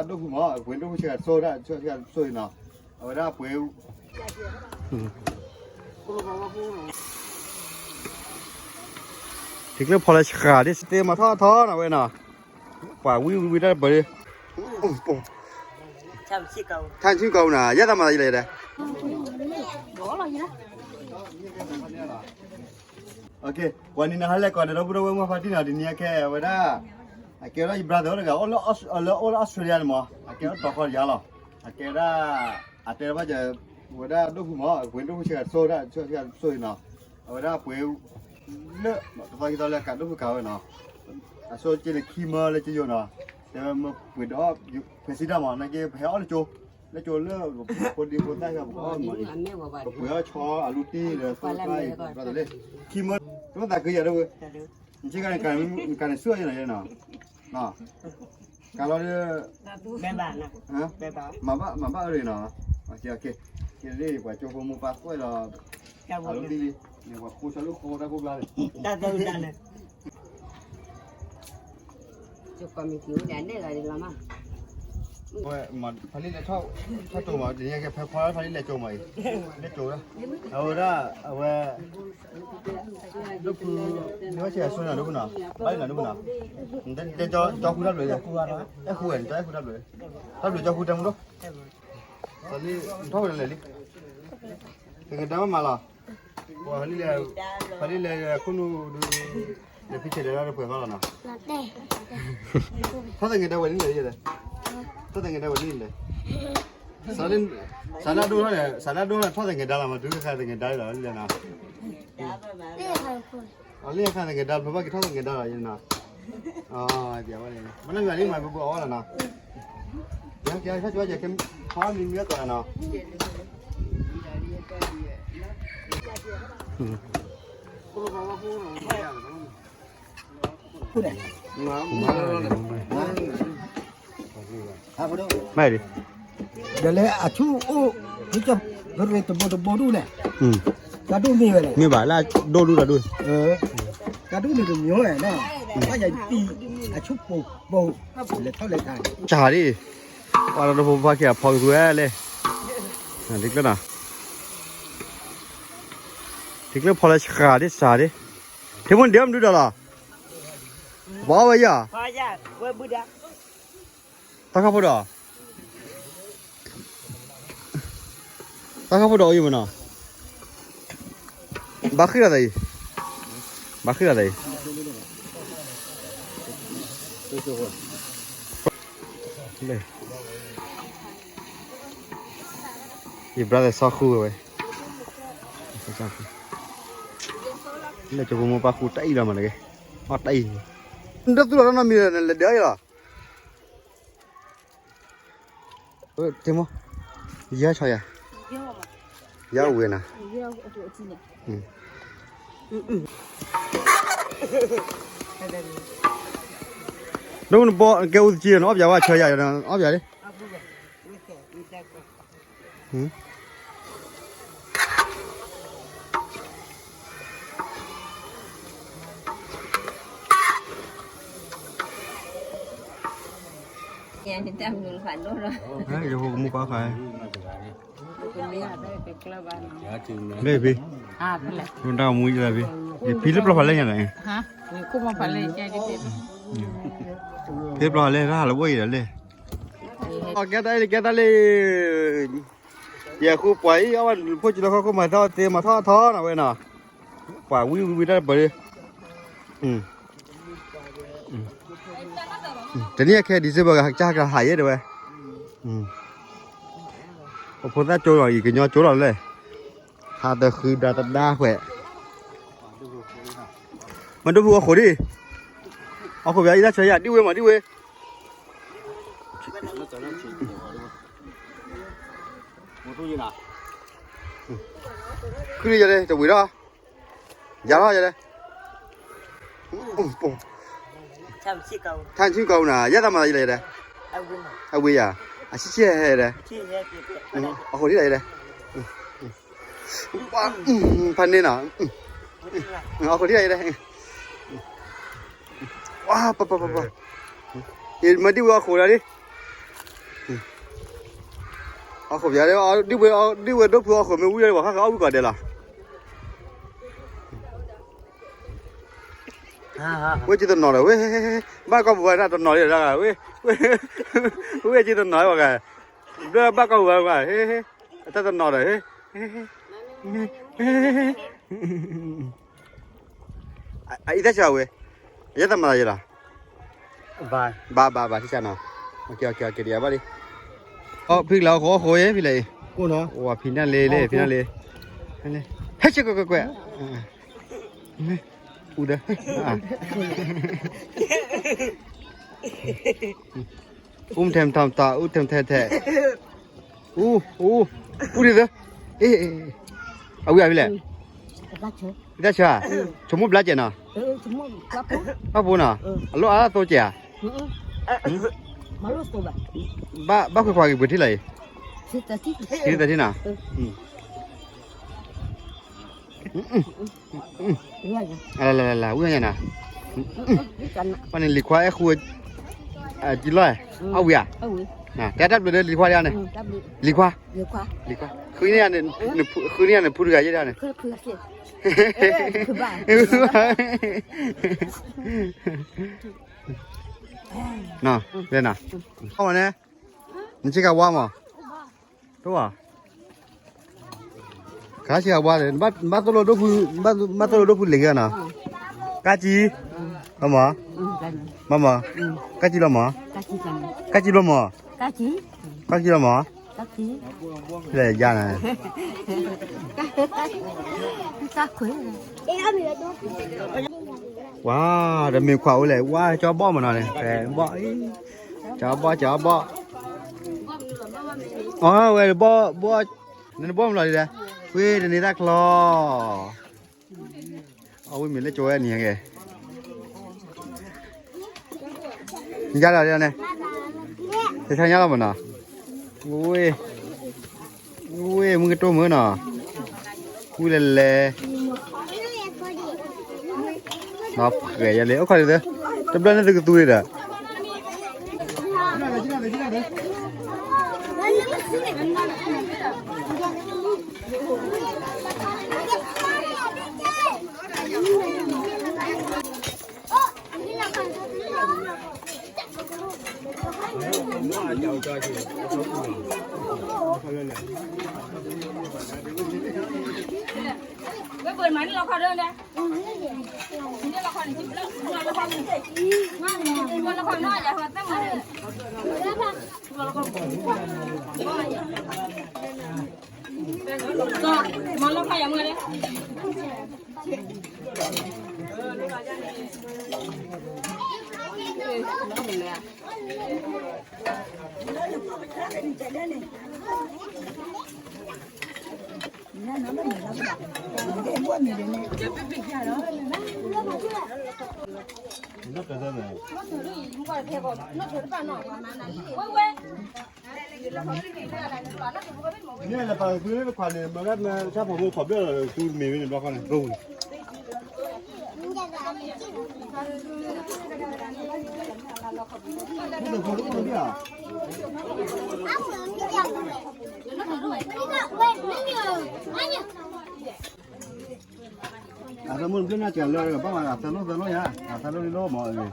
ဒိၣ်ဖုမး အပှ့ၤဒိၣ်ဖုဆဲးကၤတစိၢ်ဒၣ် ဆဲးကၤတစိၢ်အံၤနီၤ, အဝဲဒၣ်ပှ့ၤ ထံကျိဖီလၢဆှၤဒ်စတ့မၤထီၣ်ထီနီၤဝဲနီၤ, ပှၤဝံဝံဝံတၢ်တပၢၤဒ်, ထၣ်ဆံကီးနၤ ယဲၢ်သးမၤသးယလဲၣ်ယဲၢ်, ပှၤန့ၣ်နဟါလဲၣ်ကီးန့ၣ် ဒီပုၢ်ဒီဝဲၢ်မုၣ်ဖါတံၢ်နီၤ ဒ်န့ၣ်အခဲအဝဲဒၣ်, အကဲဝဲဒၣ်ယ brother တဂၤ လၢအိၣ်လၢအီစထြ့လယါန့ၣ်မး အကဲဝဲတီၤခီယါလီၤ, အကဲဝဲဒၣ်, အတဲဘၣ်ယဲ, ဝဲဒၣ်ဒိၣ်ဖုမး အပှ့ၤဒိၣ်ဖုဆဲးကၤတစိၢ်ဒၣ် ဆဲးကၤတစိၢ်အံၤနီၤ, အဝဲဒၣ်ပှ့ၤ လၢ တသီခံသီလၢကးဒိၣ်ဖုကးဝဲနီၤ, အစိက့န့ၣ်ခံမၢလၢကယိနီၤ, တဲဝဲမၢပှ့ၤဒီး ဖဲစံဒၣ်မး နာ်က့ပဟဲအီၣ်လၢကၠိ, လၢကၠိလၢ ဖိဒံဖိသၣ်ဂၤပကအီၣ်မးအံၤ, ပပှ့ၤအီၣ်ဆီအလူတံၢ်ဒီးသိတၢ်အံၤ ဘၣ်တလဲၣ်, ခံမၢ, တမ့ၢ်သးခုယၤဒၣ်ဝဲ, နကနကးန့ၣ်ဆူၣ်အီၤယနီၤယဲနီၤ, ကးလီၤဒီး, မၤဘၣ်အၢန့ၣ်နီၤ, ကဲလံ ပှၤကၠိဖိမိၢ်ပၢ်သွဲၣ်ဒီး, အလူတံၢ်လံ, န့ၣ်ပှၤဃိဆၢလိၣ်ဃိတၢ်ခိၣ်ဘျါလံ, ဖါလံလဲၤထီၣ်တိၢ်မး ဒ်န့ၣ်ကဲဖဲခွါဖါလံလဲၤကၠိမးအံၤ, လဲၤကၠိ, အဝဲဒၣ် အဝဲ ဒိၣ်ဖု, နဝဲဆဲးအစိနီၤဒိၣ်ဖုနီၤ, ဘၣ်လံနီၤဒိၣ်ဖုနီၤ, တဲကၠီဃုတၢ်ဘျုး, အဲၣ်ဃုဝဲန့ၣ် ကၠီအဲၣ်ဃုတၢ်ဘျုး, တၢ်ဘျုးကၠီဃုတဲမူဒိၣ်, ထီၣ်ဝဲလဲၤလံ, တကဒါမးမးလီၤ, ပှၤဖါလံလဲၤ, ဖါလံလဲၤခိၣ်နူာ်ဒုး, လဲၤဖံဆဲးလဲၤလၢတပှဲၤဃီလီၤနီၤ, ထီၣ်သငဲးဒၣ်ဝဲန့ၣ်လဲၣ်, ထီၣ်သငဲးဒၣ်ဝဲန့ၣ်လဲၣ် စးလၢအဒိၣ်ထီၣ်န့ၣ် စးလၢအဒိၣ်ထီၣ်န့ၣ် ထီၣ်သငဲးဒၣ်လီၤ မ့ၢ်တုၤခါသငဲးဒၣ်လီၤလံနီၤ, အလံအခါသငဲးဒၣ် ဖျိဘၣ်က့ၤထီၣ်သငဲးဒၣ်လီၤနီၤ, မ့ၢ်လၢမ့ၢ်လံမၤဘိဘိအီၣ်လီၤနီၤ, ယကဲထီၣ်ကဲ ဖီမံၤမံၤအသိးနီၤ မ့ၢ်လံ, ဒီးလၢအဆူၣ်အိၣ်, ပရ့တဘိတဘိဒူၣ်န့ၣ်, တၢ်ဒိၣ်မ့ၢ်ဝဲလဲၣ်, မ့ၢ်ဘၣ်လၢအဒိၣ်ဒူၣ်တၢ်ဒိၣ်, တၢ်ဒိၣ်န့ၣ်တမံၤဝဲနီၤ, ဘၣ်ယၤတံၢ်, အဆူၣ်ပိာ်ပိာ်, လဲၤထီၣ်လဲၤထီၣ်, စၤဒ်, ပှၤလၢတဖိဖါခံဂၤဖီကသူဝဲလဲၣ်, ထံကျိနီၤ, ထံကျိဖီလၢစှၤဒ်စှၤဒ်, ထံဖိန့ၣ်ဒဲမနုၤဒီးလီၤ, ဘၣ်ဝဲယၤ တၢ်ခါဖိဒီး, တၢ်ခါဖိဒီးအီၤယံၤမနီၤ, ဘၣ်ဃ့ၢ်ဒီးသးအံၤ, ဘၣ်ဃ့ၢ်ဒီးသးအံၤ, ယ brother စီဃုဝဲ, လၢကၠိဖိမိၢ်ပၢ်ဃုတၢ်အံၤလီၤမး တက့ၢ်, အီၣ်တၢ်အံၤ, နတသူၣ်လီၤတၢ်နီတမံၤဒီး နလဲၤဒၢအံၤလီၤ. တမ့ၢ်, ယဲၢ်ဆီယၤ, ယဲၢ်ဝ့ၤနၤ, ဒိၣ်နဘီကဲအူသကံ နအီၣ်ပယၤဝဲဆီယၤအီၤ, အီၣ်ပယၤလံ. ယဖိကမူၣ်ပၢ်ဃါ, လၢဖံ, ဒိၣ်တၢ်မူယလၢဖံ, ယဖံလၢပျီဖးလဲၢ်ညါန့ၣ်, ဖံပျီဖးလဲၢ်တၢ်ဟးလၢဘီၣ်အံၤဒီးလဲၣ်, ကဲတၢ်လံ ကဲတၢ်လံ. ယဲၢ်ဃုပှၤအံၤ အဝဲဖိကလီခီခိၣ်မၤတၢ်အီၣ်သ့မၤထီၣ်ထီနီၤဝဲနီၤ, ပှၤဝံဝံဝံတၢ်တပၢၤလံ. တနံၤအခဲ December ကစၢ်ကဟးယဲၢ်တဲဝဲ, ပဖိသၣ်ကၠိလီၤ ယကညီကၠိလီၤလဲၣ်, ဟးတဃုဒါတဒါဃဲ, မ့ၢ်ဒိၣ်ဖုအီၣ်ဃိးဒံး, အီၣ်ဃိးဘၣ် ယတၢ်ဆၢယၤ ဒံဝ့မး ဒံဝ့ ခုၣ်ယလဲၣ် တဝံၤထီၣ်, ယၤထီၣ်ယလဲၣ်, ထၣ်ဆံကီးနၤ ယဲၢ်သးမၤသးယလဲၣ်ယလဲၣ်, အဝံၤယၤ, အဆံဆံဟဲဟဲလဲၣ်, အဃိးထံၣ်လဲၣ်ယလဲၣ်, ဖးန့ၢ်နီၤ, အဃိးထံၣ်လဲၣ်ယလဲၣ်, ပပပပ, မ့ၢ်ဒံဝ့အီၣ်ဃိးဒီးဒံး, အီၣ်ဃိးပၠး, ဒ်ဝဲဒိၣ်ဖုအီၣ်ဃိးမ့ၢ်ဝံၣ်လီၤ ပှၤဃၣ်ဃၣ်အီၣ်ဝံၣ်ကီးဒဲးလီၤ. ဝဲက့ၤတနီၤဒီး ဝဲ ဘၣ်ကီၢ်ပူၤဝဲဒၣ်တနီၤလံဒီး ဝဲ ဝဲက့ၤတနီၤဝဲဂၤ, ဘျၢဘၣ်ကီၢ်ပူၤဝဲဂၤ, အတၢ်တနီၤဒီး အအံၤတၢ်ဆါဝဲ, အယဲၢ်တမၤယဲလီၤ. ဘၣ်ဘၣ်ဘၣ် ထံဆါနီၤ, ကဲဒံးဘၣ်လံ, ဖံကလၤအီၣ်ဃိးအီၣ်ဃိးအံၤ ဖံလဲၣ်အံၤ, ဝဲဖံနၢ်လ့လ့ ဖံနၢ်လ့, ဟဲဆ့ကွဲကွဲကွဲ, အူဒီး အူမထဲမထီၣ်မတီၤ အူထဲမထဲထဲ, အူ အူ အူဒ်သိး, အ့ အဝံၤအဖံလဲၣ်, တၢ်ဆါ, ဆိကမိၣ်ဘျါကဲးနီၤ, ဘၣ်ဖိနီၤ, အလိၣ်အါသိကဲးဧါ, ဘၣ် ဘၣ်ခွဲးခွါက့ၤပှ့ၤထံလီၤအံၤ, သၢထံနီၤ, လၢလၢလၢ ဝံၣ်ညါနီၤ, ပှၤန့ၣ်လံၤခွါအဲၣ်ဃူ, ကံလီၤ, အဝံၤဧါ, တဲတၢ်ဘျုးလၢလံၤခွါဒ်န့ၣ်, လံၤခွါ, လံၤခွါ, ဃုန့ၢ်ယၤန့ၣ်, ဃုန့ၢ်ယၤန့ၣ် ဖုတဂၤယဲၢ်ဒၣ်န့ၣ်, နီၤ, နီၤ, ဟီၣ်မးန့ၣ်, နဆ့ကၤဝါမး, တဝါ, ခါဆ့ကၤဝါဒီး ဘၣ်သိၣ်လိဒိၣ်ဖု, ဘၣ်သိၣ်လိဒိၣ်ဖုလံၤက့ၤနီၤ, ကၢ်ကံ, ဘၣ်မး, ဘၣ်မး, ကၢ်ကံလီၤမး, ကၢ်ကံလီၤမး, ကၢ်ကံလီၤမး, လဲၤယါန့ၣ် ဝါ, ဒီးမ့ၢ်ခွါအိၣ်လဲၣ်, ဝါ, ကၠီဘီၣ်မနီၤန့ၣ်, ဖဲဘီၣ်အံၤ, ကၠီဘီၣ် ကၠီဘီၣ်, အဝဲဘီၣ်, ဘီၣ်, နဘီၣ်မနီၤဒ်လဲၣ်, ဝ့ၢ်တန့ၤတၢ်ချီ, အဝဲမ့ၢ်လၢကၠီဝဲနံၤကဲ, ညါလီၤန့ၣ်, တဆါညါလီၤမနီၤ, ဝ့ၢ် ဝ့ၢ်မုၢ်ကတိၢ်မုၢ်နီၤ, ဝံၤလဲၤလဲၤ, ဒီးဖှဲးယၤလံ အိၣ်ခီဒ်သိး, တဘျီန့ၣ်သုကသူဒံးဒီး, န့ၣ်လၢပှၤကသူလၢတခွးန့ၣ် မၤဒၣ်မၤဆၣ်ဖိမိၢ်ဖိဘျၢၣ်လီၤ သူမ့ၢ်ဝဲန့ၣ်ဘျီဃီန့ၣ် ရိၣ်န့ၣ် အသးမုၣ်ဘျၢၣ်နၢ်စှၤလၢ ဘၣ်မၤအသးလိၣ်သးလိၣ်ယါ အသးလိၣ်လံလိၣ်မး အဲၣ်ဒိး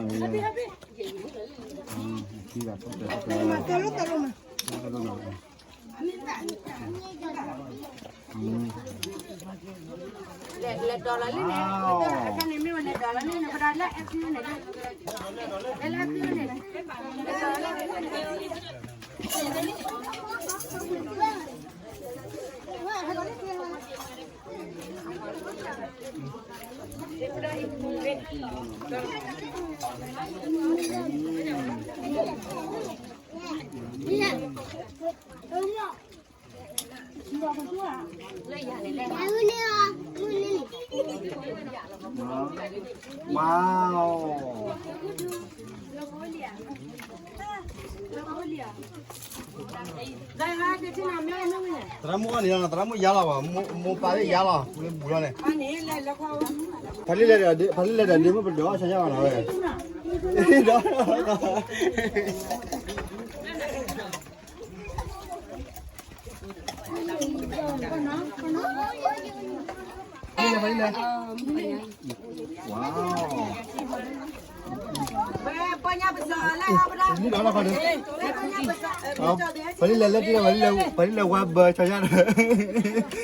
လံနီၤ သးလိၣ်သးလိၣ်မး လဲၤဒီးလီၤလံန့ၣ် အခါန့ၣ်မ့ၢ်ဝဲ လဲၤဒီးလီၤလံန့ၣ် ပဒါလၢအဲၣ်ခံန့ၣ် လၢအဲၣ်ခံန့ၣ် Wow. သရၣ်မုၣ်အီၣ်န့ၣ် သရၣ်မုၣ်ယါလီၤဘၣ် မိၢ်ပၢ်လၢယါလီၤ လၢဘူးလီၤန့ၣ် ဖးလံလဲၤဒီး ဖးလံလဲၤဒီး ဒ့မုၣ်ပဒီး ဆါယါဘၣ်နီၤဝဲ ဒီး ပှၤ ပလံလဲၤလၢတံၢ် ပလံလဲၤ ပလံလဲၤဝါဘၢ ဆီညါဒီး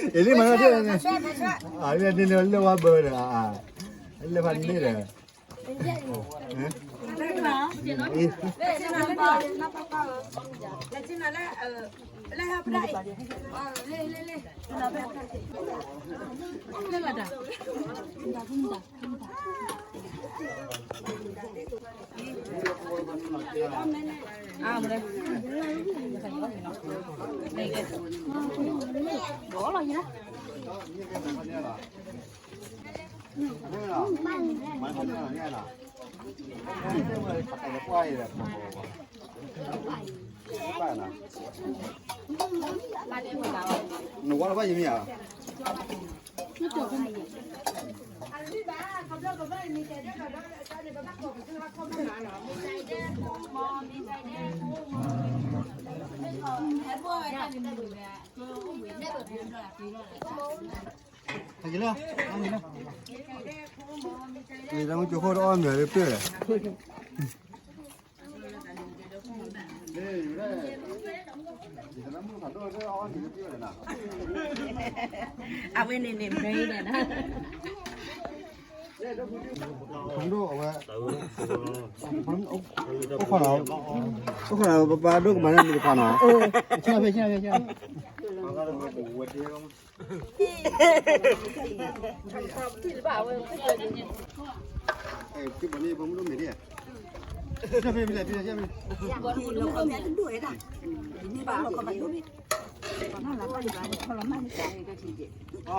အလံမၤထီၣ်န့ၣ် အလံလဲၤဝါဘၢဒီး အလံလဲၤဖးန့ၣ်ဒီး နဝါလၢဘၣ်ယမ့ၢ်ဧါ ဟဲက့ၤလၢ တၢ်မုၢ်ကၠိခိၣ်တအီၣ်မ့ၤလၢပျၢၢ် အဝဲန့ၣ်န့ၣ် brain န့ၣ် ဖုန်းတို့အဝဲ အိၣ်ခိးနီၤ အိၣ်ခိးနီၤ ပပၢ်ဒိၣ်ကမၤန့ၢ်မံၤတခွါနီၤ ဆၢဖဲဆၢဖဲဆၢ အ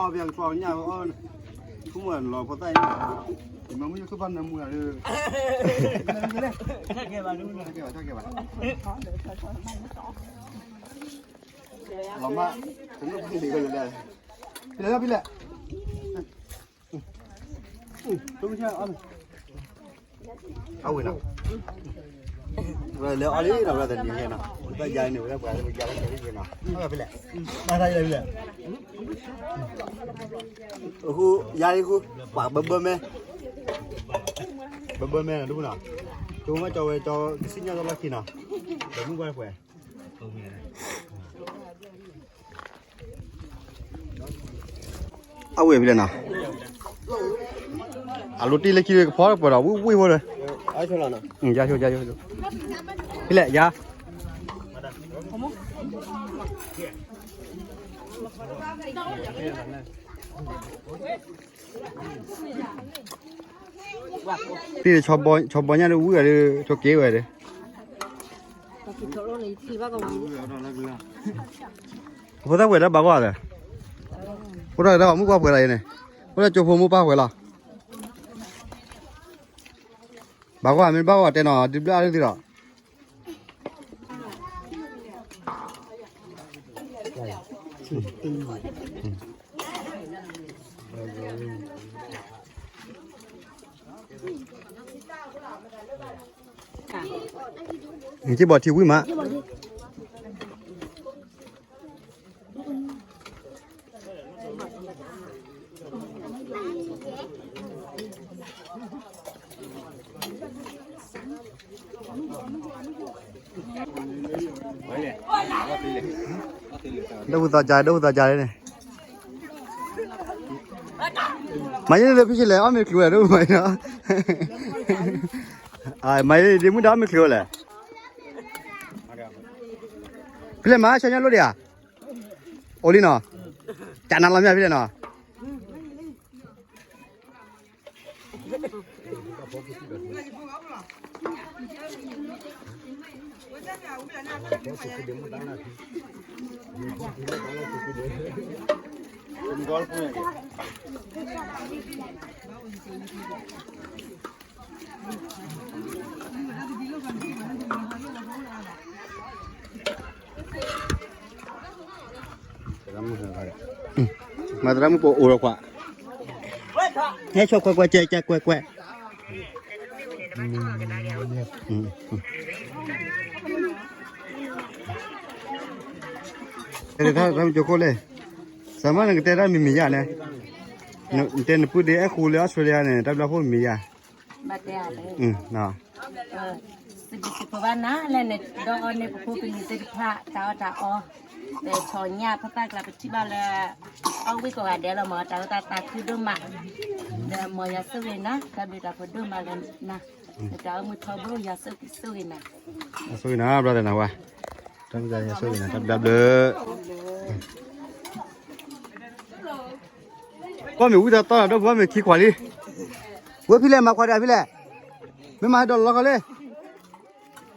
ီ ဘၣ်ကဖီညၣ်အီ ခူမၢ်လီၤဖိသၣ်အံၤ မ့ၢ်မုၢ်ယိၤခၢၣ်ဘၣ်နၢမူလၢ ကဲဘၣ် ကဲဘၣ် ကဲဘၣ် လီၤမၢ် တနုၤဖးလံၤကလၢာ် ဖဲလဲၣ် ဖဲလဲၣ် အဝဲနီၤ ဝဲလဲၤအီၤလံနီၤ ဝဲတနံၤဟဲနီၤ ဝဲတယါန့ၣ် ဝဲလၢပှၤလၢပယါလၢကဲၤလံနီၤ အဝဲဖဲလဲၣ် မၤတၢ်ယလဲၣ်ဖဲလဲၣ် အဃိ ယါလံဃိ ပှၤဘၢဘၢမဲ ဘၢဘၢမဲနီၤ ဒ်နီၤ ကၠိမ့ၢ်ကၠီဝဲကၠီ ကစံၣ်ညီၣ်တလီၢ်ခံနီၤ ဒီးမုၢ်ပှၢ်တပှဲၤ အဝဲၢ်ဖဲလဲၣ်နီၤ အလိၤတံၢ်လၢခံကဖီပှဲၤဒီး ဝံၣ်ဝံၣ်ဖိလၢ ယါဆိ ယါဆိ ဖဲလဲၣ် ယါ တံၢ်ဆီဘီညါလၢဝံၣ်ဝဲဒီး ထိးက့ၤဝဲဒီး အဖိသၣ်ပှဲၤလၢဘၣ်ကွၢ်သၢ အိၣ်ဒီးတၢ်မုၢ်ပှၢ်ပှဲၤလီၤအံၤန့ၣ် အိၣ်ဒီးကၠိဖိမိၢ်ပၢ်ပှဲၤလီၤ ဘၣ်ကွၢ်မ့ၢ်ဘၣ်ကွၢ်တဲနီၤ ဒုးဘျၢအါလၢသ့ဒီး နက့ၤဘီၣ်ထံဝံၣ်မး ဒိၣ်ဝုသးကါ ဒိၣ်ဝုသးကါန့ၣ် မၤယဲန့ၣ်လၢဖဲလဲၣ် အီၣ်မ့ၢ်ချုးဝဲဒၣ်မၤနီၤ မၤယဲန့ၣ်ဒ်မုၢ်ဒၣ်အီၣ်မ့ၢ်ချုးဝဲလဲၣ် ဖဲလဲၣ်မၤဆၢညါလိၣ်ဒံးဧါ အိၣ်လံနီၤ ကနၤလီၤမ့ၢ်ဖဲလဲၣ်နီၤ မၤသရၣ်မုၣ်ပိာ်အိၣ်ဒီးကွၢ် ဟဲဆိကွဲကွဲ ကဲကွဲကွဲ တၢ်မုၢ်ကၠိခိၣ်လဲၣ် စးမၢနကတဲတၢ်မံၤမံၤယါန့ၣ်, နတဲနပုၢ်ဒ့အဲၣ်ဃူလၢ Australia န့ၣ် တၢ်ဘျုးဖှိၣ်မံၤမံၤယါ, ဘၣ်တဲဧါ, စံးဘျုးစံးဖှိၣ်ဘၣ်နၤလၢ နဒီးအီၣ်န့ၢ်ပဖိပလံၤသ့ၣ်တဖၣ် တၢ်အီၣ်တၢ်အီ, ဒီးဆီညၣ်ဖၣ်သၣ်ကျါ ပထံၣ်ဘၣ်လၢ အီၣ်ဝံၣ်ကိးဂၤဒဲးလီၤမး တၢ်အိၣ်သးသးခုဒိၣ်မး, ဒီးမ်ယွၤဆိၣ်ဂ့ၤနၤ တၢ်ဘျုးတၢ်ဖှိၣ်ဒိၣ်မးလၢနၤ, နတၢ်အိၣ်မူထီဘိ ယွၤဆိၣ်ဂ့ၤနၤ, ယွၤဆိၣ်ဂ့ၤနၤ brother နဝါ, တၢ်ဘျုးယွၤဆိၣ်ဂ့ၤနၤ တၢ်ဘျုးဘျုး ကွၢ်မ့ၢ်ဝံသးတီၢ်ဒီး ဒိၣ်ဖုဘၣ်မ့ၢ်ခံခွးလံ, ဝဲဖဲလဲၣ်မၤခွးဒၣ်ဖဲလဲၣ်, မ့ၢ်မၤဒီးလီၤခီလံ,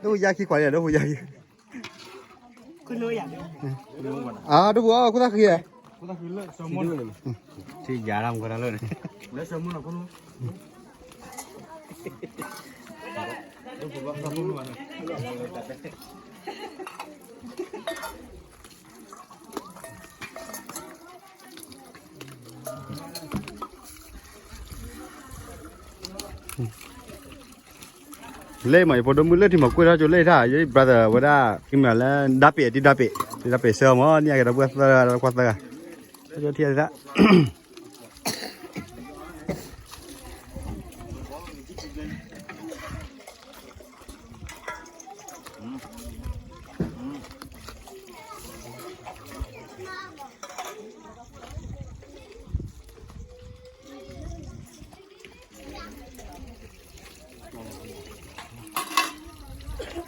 ဒိၣ်ဖုယါခံခွးလံ ဒိၣ်ဖုယါ, အဒိၣ်ဖုအီၣ်ခိၣ်သၣ်ဃံ, ထံယၤတၢ်မူခွါတၢ်လၢာ်န့ၣ်, လၢမး ယဖိဒိၣ်မုၣ်လၢထံမၤကွၢ်ထီၣ်ကၠိလၢထါ ယ brother ဝဲဒၣ် ကမၤလၢ ဒၢပ့ၤ တံၢ်ဒၢပ့ၤ တံၢ်ဒၢပ့ၤဆၢမး န့ၢ်အကဲဒီပုၢ်သၢဂၤ ကွၢ်သၢဂၤ, ကၠိထံၣ်သၣ်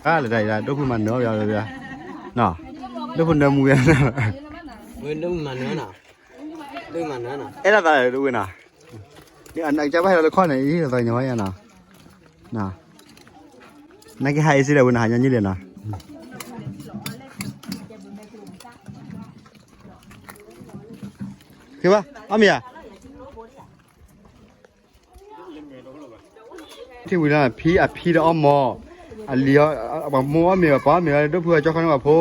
အါ လၢတၢ်အံၤ ဒိၣ်ဖုမၤနၢၤအီၤ ဒိၣ်ဖုနၢမူဝဲ, အဲၣ်ဒိးသးဒိၣ်ဝဲနီၤ, ကဘၣ်ဟဲလီၤလၢခီၣ်န့ၣ် အံၤသးကဘၣ်ဟဲလီၤလၢခီၣ်န့ၣ် အံၤသးကညီၤဝဲနီၤ, နာ်က့ဟးအ့စ့ဒီးဝဲနီၤ ဟးညီနုၢ်လဲၣ်နီၤ, ကဘၣ် အီၣ်မ့ၤဧါ ထံၣ်ဝံၤလီၤ ဖံအဖံဒီးအီၣ်မ့ၤ, အလံၤအီၤ ပှၤမိၢ်အီၣ်မ့ၤ ပှၤပၢ်အီၣ်မ့ၤ ဒိၣ်ဖုအကၠီခီန့ၣ်ပှၤဖိ,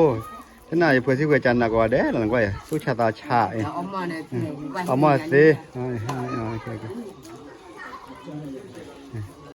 တနၤအံၤ ပှဲၤသံပှဲၤကနးကိးဂၤဒဲးလီၤ နကွၢ် သူၣ်ဆါသးဆါအံၤ, အီၣ်မ့ၤသ့, အီၣ်မ့ၤသ့, အီၣ်မ့ၤသ့,